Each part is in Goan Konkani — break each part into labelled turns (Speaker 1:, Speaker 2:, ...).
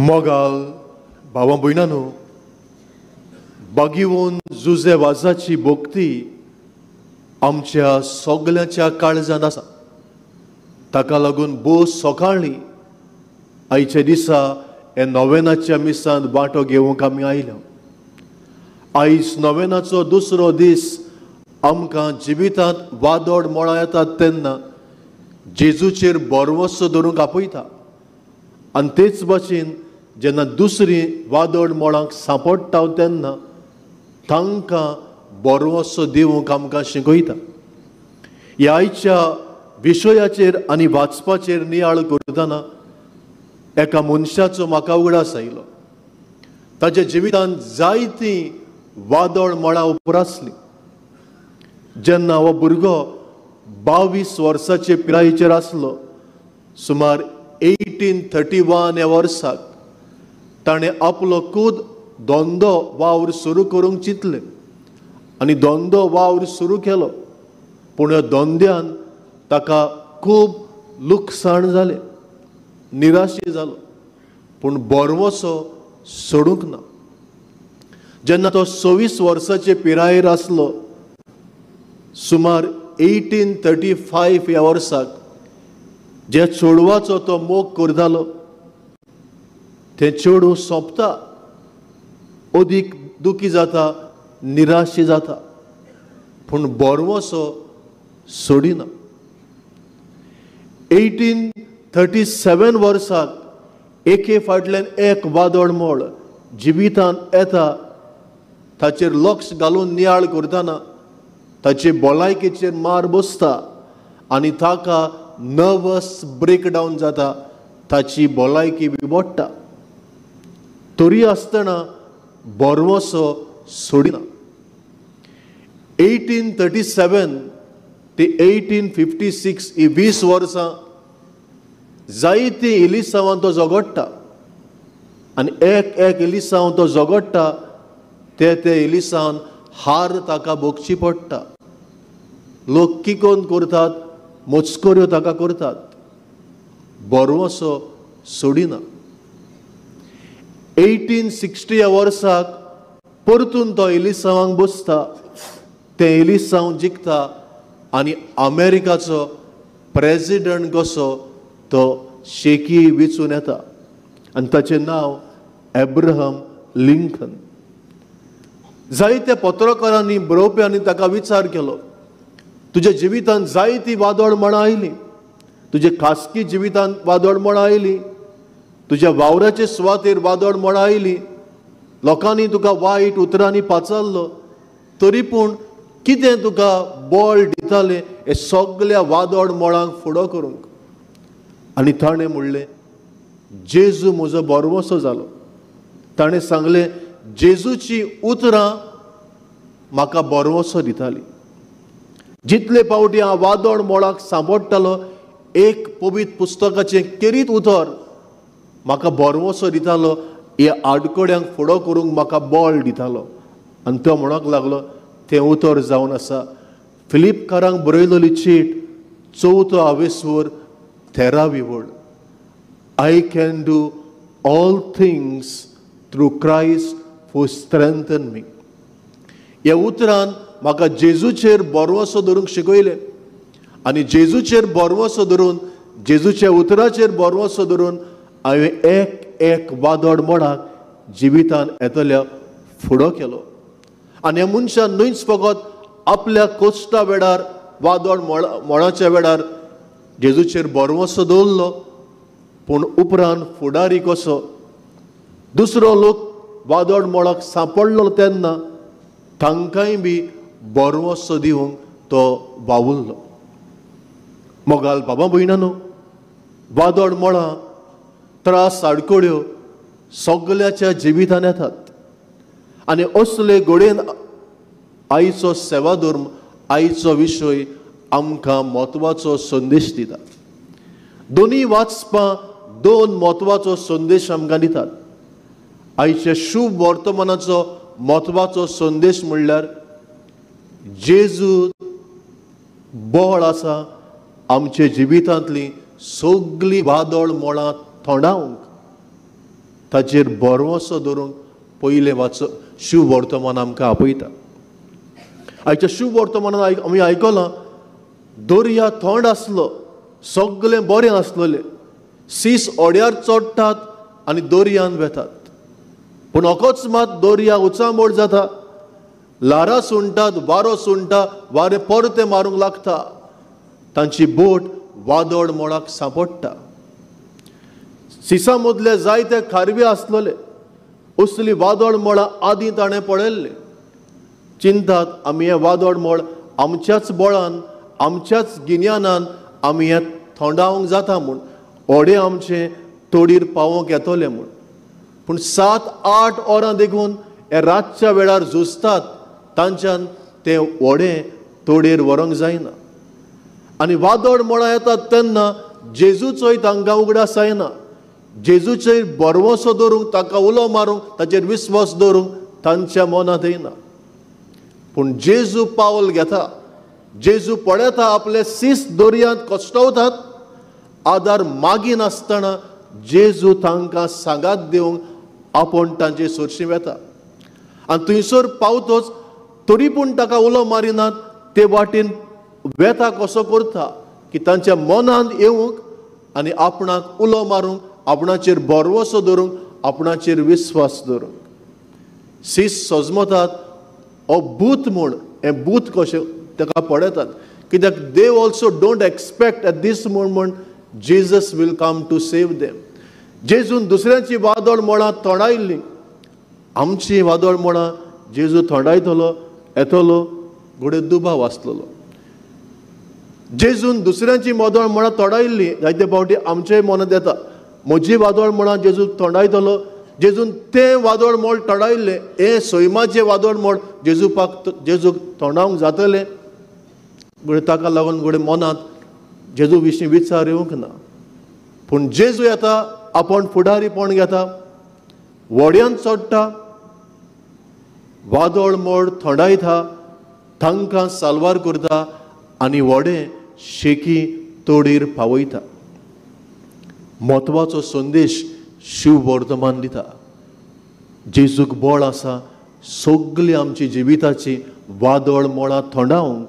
Speaker 1: मोगाल भावा भयणांनो, बागीवन जुजे वाजाची भक्ती आमच्या सगल्यांच्या काळजांत आसा. ताका लागून भोव सकाळीं आयच्या दिसा हे नोवेनाच्या मिसांत वांटो घेवंक आमी आयल्या. आयज नोवेनाचो दुसरो दीस. आमकां जिवितांत वादळ मळां येतात तेन्ना जेजूचेर भरवंसो धरूंक आपयता आनी तेच भाशेन जेन्ना दुसरी वादळ मळांक सांपडटा तेन्ना तांकां भरवंसो दिवंक आमकां शिकयता. ह्या आयच्या विशयाचेर आनी वाचपाचेर नियाळ करतना एका मनशाचो म्हाका उगडास आयलो. ताच्या जिवितांत जायतीं वादळ मळां उप्रासलीं. जेन्ना हो भुरगो 22 वर्साचे पिरायेचेर आसलो, सुमार 1831 ह्या वर्साक ताणें आपलो खूद धंदो वावर सुरू करूंक चिंतलें आनी धंदो वावर सुरू केलो. पूण ह्या धंद्यान ताका खूब लुकसाण जालें, निराशी जालो, पूण भरवंसो सोडूंक ना. जेन्ना तो 26 वर्साचे पिरायेर आसलो, सुमार 1835 ह्या वर्साक ज्या चेडवाचो तो मोग करतालो तें चेडूं सोंपता, अदीक दुखी जाता, निराशी जाता, पूण भरवंसो सोडिना. 1837 वर्साक एके फाटल्यान एक वादळ मोळ जिवितांत येता. ताचेर लक्ष घालून नियाळ करतना ताचे भलायकेचेर मार बसता आनी ताका नर्वस ब्रेकडावन जाता, ताची भलायकी बिबडटा. तरी आसतना भरवंसो सोडिना. 1837 ते 1856 ही 20 वर्सां जायतीं इलिसांवान तो झगडटा आनी एक एक इलिसांव तो झगडटा ते ते इलिसांवान हार ताका भोगची पडटा. लोक किकोन करतात, मस्कऱ्यो ताका करतात, भरवंसो सोडिना. 1860 ह्या वर्साक परतून तो इलिसांवांक बसता, तें इलिसांव जिखता आनी अमेरिकाचो प्रेजिडंट कसो तो शेकी वेंचून येता आनी ताचें नांव एब्राहम लिंकन. जायत्या पत्रकारांनी बरोवप्यांनी ताका विचार केलो, तुज्या जिवितांत जायती वादळ मळां आयलीं, तुज्या खासगी जिवितांत वादळ मळां आयलीं, तुज्या वावराचे सुवातेर वादळ मळां आयलीं, लोकांनी तुका वायट उतरांनी पाचारलो, तरी पूण कितें तुका बळ दितालें हे सगल्या वादळ मळांक फुडो करूंक? आनी ताणें म्हणलें, जेजू म्हजो भरवंसो जालो. ताणें सांगलें, जेजूची उतरां म्हाका भरवंसो दिताली. जितले पावटी हांव वादळ मोळाक सांपडटालो, एक पवित्र पुस्तकाचें केरीत उतर म्हाका भरवंसो दितालो, ह्या आडकड्यांक फुडो करूंक म्हाका बळ दितालो. आनी तो म्हणूंक लागलो, तें उतर जावन आसा फिलिपकारांक बरयलेली चीट 4 आवेसवर 13वी वळ, I can do all things through Christ who strengthen me. ह्या उतरान म्हाका जेजूचेर भरवंसो धरूंक शिकयलें आनी जेजूचेर भरवंसो धरून, जेजूच्या उतराचेर भरवंसो धरून हांवें एक एक वादळ मोडाक जिवितान येतल्या फुडो केलो. आनी ह्या मनशान न्हयच फकत आपल्या कोश्टा वेळार, वादळ मोळाच्या वेळार जेजूचेर भरवंसो दवरलो, पूण उपरांत फुडारी कसो दुसरो लोक वादळ मोळाक सांपडलो तेन्ना तांकांय बी भरवंसो दिवंक तो वावुरलो. मोगाल बाबा भयणांनो, वादळ मोळां, त्रास, आडखळ्यो सगल्याच्या जिवितान येतात आनी असले घडयेन आयचो सेवाधर्म, आयचो विशय आमकां म्हत्वाचो संदेश दिता. दोनूय वाचपां दोन म्हत्वाचो संदेश आमकां दितात. आयच्या शुभ वर्तमानाचो म्हत्वाचो संदेश म्हणल्यार जेजू बळ आसा आमच्या जिवितांतली सगळीं वादळ मोळां थोंडावंक. ताचेर भरवंसो दवरूंक पयलें वाच शुभ वर्तमान आमकां आपयता. आयच्या शुभ वर्तमानान आमी आयकलां, दर्या थंड आसलो, सगळें बरें आसलेलें, सीस ओड्यार चडटात आनी दर्यान वेतात. पूण अकस्मात दर्या उचांबळ जाता, ल्हारां सुणटात, वारो सुणटा, वारें परतें मारूंक लागता, तांची बोट वादळ मोळाक सांपडटा. सिसा मदले जायते खारवी आसलेले, असली वादळ मोळां आदीं ताणें पळयल्लें. चिंतात आमी हें वादळ मोळ आमच्याच बळान, आमच्याच गिन्यानान आमी हें थोंडावंक जाता म्हूण, व्हडें आमचें तोडीर पावोवंक येतलें म्हूण. पूण 7-8 वरां देखून हे रातच्या वेळार झुजतात, तांच्यान तें व्हडें तोडयेर व्हरूंक जायना. आनी वादळ मोळां येतात तेन्ना जेजूचोय तांकां उगडास जायना. जेजूचेर भरवंसो दवरूंक, ताका उलो मारूंक, ताचेर विस्वास दवरूंक तांच्या मनांत येना. पूण जेजू पावल घेता, जेजू पळयता आपले सीस दर्यांत कश्टवतात, आदार मागिनासतना जेजू तांकां सांगात दिवंक आपूण तांचे सरशीं वेता. आनी थंयसर पावतोच तरी पूण ताका उलो मारिनात, ते वाटेन वेता कसो करता की तांच्या मनांत येवंक आनी आपणाक उलो मारूंक, आपणाचेर भरवंसो दवरूंक, आपणाचेर विस्वास दवरूंक. सीस सजमतात हो भूत म्हूण, हें भूत कशें ताका पळयतात, कित्याक they also don't expect at this moment Jesus will come to save them. जेजून दुसऱ्यांची वादळ मोळां थोंडायल्लीं, आमची वादळ मोळां जेजू थोंडायतलो येतलो घडये दुबाव आसलेलो. जेजून दुसऱ्यांची वादळ मोळां थोंडायल्लीं, जायते फावटी आमचेय मनांत येता म्हजी वादळ मोळां जेजू थोंडायतलो. जेजून तें वादळ मोळ थोंडायल्लें, हें सैमाचें वादळ मोळ जेजूपाक जेजूक थोंडावंक जातलें घडये ताका लागून घडये मनांत जेजू विशीं विचार येवंक ना. पूण जेजू येता, आपूण फुडारीपण घेता, व्हड्यान चडटा, वादळ मोड थोंडायता, तांकां साल्वार करता आनी व्हडें शेकी तोडीर पावयता. म्हत्वाचो संदेश शिव वर्तमान दिता. जेजूक बळ आसा सगळी आमची जिविताची वादळ मोळां थोंडावंक,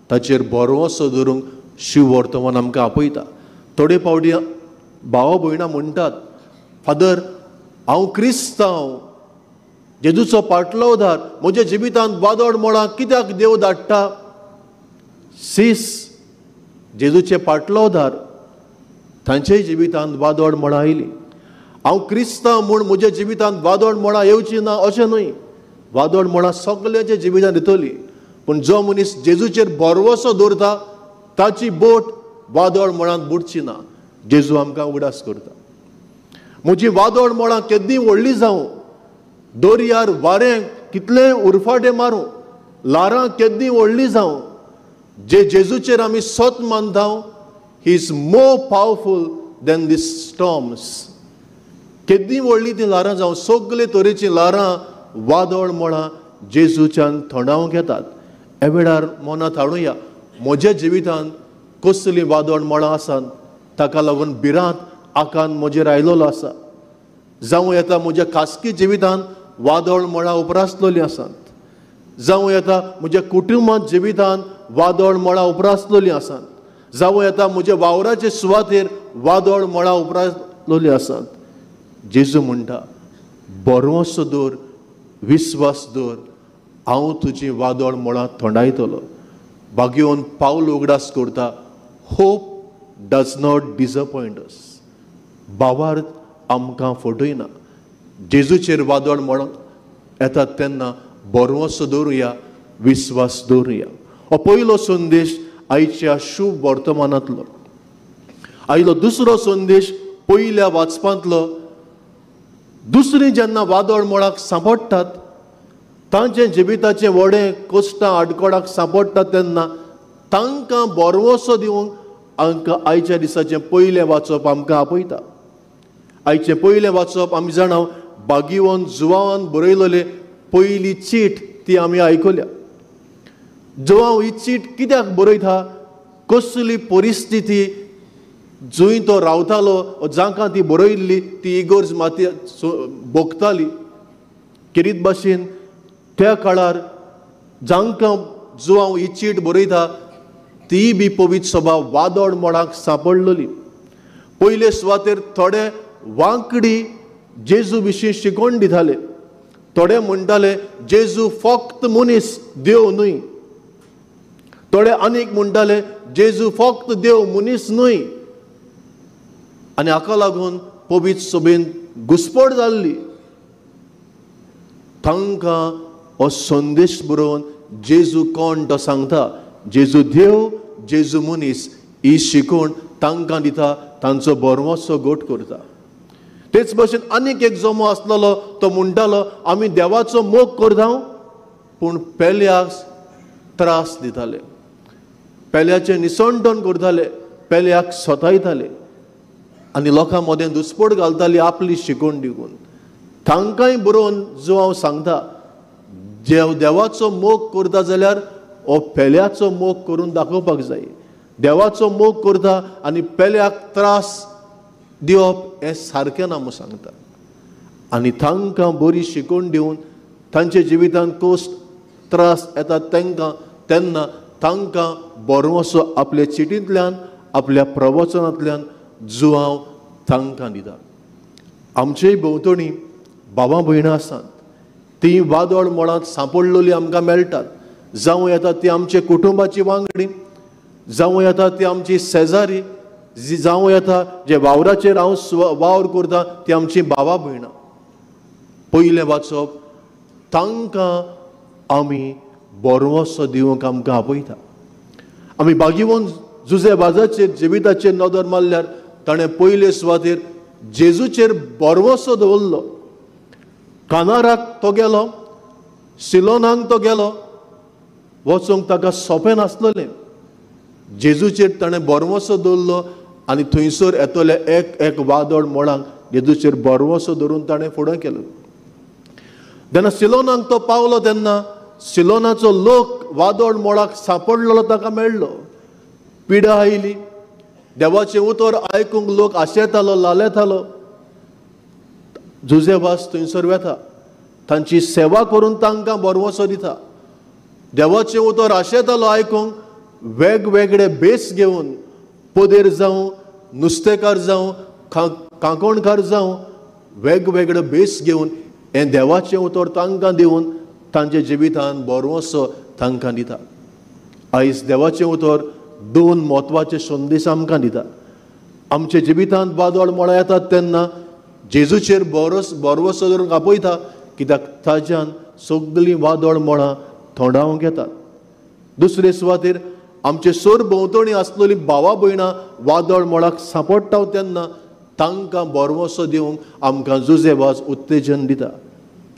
Speaker 1: ताचेर भरवंसो दवरूंक शिव वर्तमान आमकां आपयता. थोडे फावटी भाव भयणां म्हणटात, फादर हांव क्रिस्तांव, जेजूचो पाटलोधार, म्हज्या जिवितांत वादळ मोळां कित्याक देव धाडटा? सीस जेजूचे पाटलोधार तांच्याय जिवितांत वादळ मोळां आयलीं. हांव क्रिस्तांव म्हूण म्हज्या जिवितांत वादळ मोळां येवची ना अशें न्हय, वादळ मोळां सगळ्यांच्या जिवितांत येतली. पूण जो मनीस जेजूचेर भरवंसो दवरता ताची बोट वादळ मोळांत बुडची ना. जेजू आमकां उगडास करता, म्हजी वादळ मोळां केद्दी व्हडली जावं, दर्यार वारें कितलें उरफाटें मारूं, ल्हारां केद्दी व्हडली जावं, जे जेजूचेर आमी सत मानता, he is more powerful than this storms. केद्दी व्हडली ती ल्हारां जावं, सगळे तरेचीं ल्हारां वादळ मोळां जेजूच्यान थोंडावंक येतात. ह्या वेळार मनांत हाडुया, म्हज्या जिवितांत कसलीं वादळ मोळां आसात, ताका लागून भिरांत आकांत म्हजेर आयलेलो आसा. जावं येता म्हज्या खासगी जिवितांत वादळ मोळां उप्रासलेलीं आसात, जावं येता म्हज्या कुटुंबांत जिवितांत वादळ मोळां उप्रासलेलीं आसात, जावं येता म्हज्या वावराचे सुवातेर वादळ मोळां उप्रासलेलीं आसात. जेजू म्हणटा, भरवंसो दवर, विस्वास दवर, हांव तुजी वादळ मोळां थोंडायतलो. बागेवन पावल उगडास करता, hope does not disappoint us. भावार्थ आमकां फटयना. जेजूचेर वादळ मोळां येतात तेन्ना भरवंसो दवरुया, विस्वास दवरुया. हो पयलो संदेश आयच्या शुभ वर्तमानांतलो. आयलो दुसरो संदेश पयल्या वाचपांतलो. दुसरी जेन्ना वादळ मोळाक सांपडटात, तांचे जिविताचें व्हडें कश्टां आडकोडाक सांपडटात तेन्ना तांकां भरवंसो दिवंक आमकां आयच्या दिसाचें पयलें वाचप आमकां आपयता. आयचें पयलें वाचप आमी जाणा बागीवन जुवान बरयलेले पयली चीट ती आमी आयकल्या. जुवांव ही चीट कित्याक बरयता, कसली परिस्थिती जंय तो रावतालो जांकां ती बरयल्ली ती इगर्ज माती भोगताली. किरीत भाशेन त्या काळार जांकां जुवांव ही चीट बरयता ती बी पवित्र सभा वादळ मोडाक सांपडलेली. पयले सुवातेर थोडे वांकडी जेजू विशीं शिकोवन दिताले. थोडे म्हणटाले जेजू फक्त मनीस, देव न्हय. थोडे आनीक म्हणटाले जेजू फक्त देव, मनीस न्हय. आनी हाका लागून पवित्र सभेन घुस्पट जाल्ली. तांकां हो संदेश बरोवन जेजू कोण तो सांगता, जेजू देव, जेजू मनीस ही शिकोवण तांकां दिता, तांचो बरवसो गोट करता. तेच भशेन आनीक एक जमो आसलेलो तो म्हणटालो आमी देवाचो मोग करता पूण पेल्याक त्रास दिताले, पेल्याचें निसणटण करताले, पेल्याक सतायताले आनी लोकां मदें दुस्पट घालताली आपली शिकोवण दिवन. तांकांय बरोवन जो हांव सांगता देव देवाचो मोग करता जाल्यार हो पेल्याचो मोग करून दाखोवपाक जाय. देवाचो मोग करता आनी पेल्याक त्रास दिवप हें सारकें ना म्हूण सांगता. आनी तांकां बरी शिकोवन दिवन तांच्या जिवितांत कश्ट त्रास येता तांकां तेन्ना तांकां बरो आपल्या चिटींतल्यान आपल्या प्रवचनांतल्यान जुवांव तांकां दिता. आमचेय भोंवतणी बाबा भयणां आसात, ती वादळ मोडांत सांपडलेली आमकां मेळटात. जावं येता ती आमचे कुटुंबाची वांगडी, जावं येता ती आमची शेजारी, जावं येता जे वावराचेर हांव वावर करता ती आमची बाबा भयणां. पयलें वाचप तांकां आमी बरवसो दिवंक आमकां आपयता. आमी बागीवन जुजे वाजाचेर जिविताचेर नदर मारल्यार ताणें पयले सुवातेर जेजूचेर बरवसो दवरलो. कानाराक तो गेलो, सिलोनाक तो गेलो, वचूंक ताका सोंपें नासलेलें. जेजूचेर ताणें बरवसो दवरलो आनी थंयसर येतले एक एक वादळ मोडांक जेजूचेर बरवसो धरून ताणें फुडें केलो. जेन्ना सिलोनाक तो पावलो तेन्ना सिलोनाचो लोक वादळ मोडाक सांपडलेलो ताका मेळ्ळो. पिडा आयली, देवाचें उतर आयकूंक लोक आशेतालो, लालेतालो. जुजे वास थंयसर वेता, तांची सेवा करून तांकां बरवसो दिता. देवाचें उतर आशेतालो आयकूंक वेगवेगळे भेस घेवन, पदेर जावं, नुस्तेकार जावं, कांकोणकार जावं, वेगवेगळे भेस घेवन हें देवाचें उतर तांकां दिवन तांच्या जिवितान बरवसो तांकां दिता. आयज देवाचें उतर दोन म्हत्वाचे संदेश आमकां दिता. आमच्या जिवितांत वादळ मोडां येतात तेन्ना जेजूचेर बरवसो धरून आपयता, कित्याक ताज्यान सगळीं वादळ मोडां थोंडावंक येतात. दुसरे सुवातेर आमचे सोर भोंवतणी आसलेली भावा भयणां वादळ मोडाक सांपडटा तेन्ना तांकां बरवसो दिवंक आमकां जुजे वाज उत्तेजन दिता.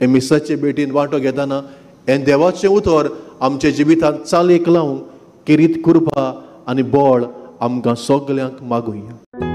Speaker 1: हे मिसाचे भेटीन वांटो घेतना हें देवाचें उतर आमच्या जिवितांत चालीक लावंक किरीत कृपा आनी बळ आमकां सगल्यांक मागुया.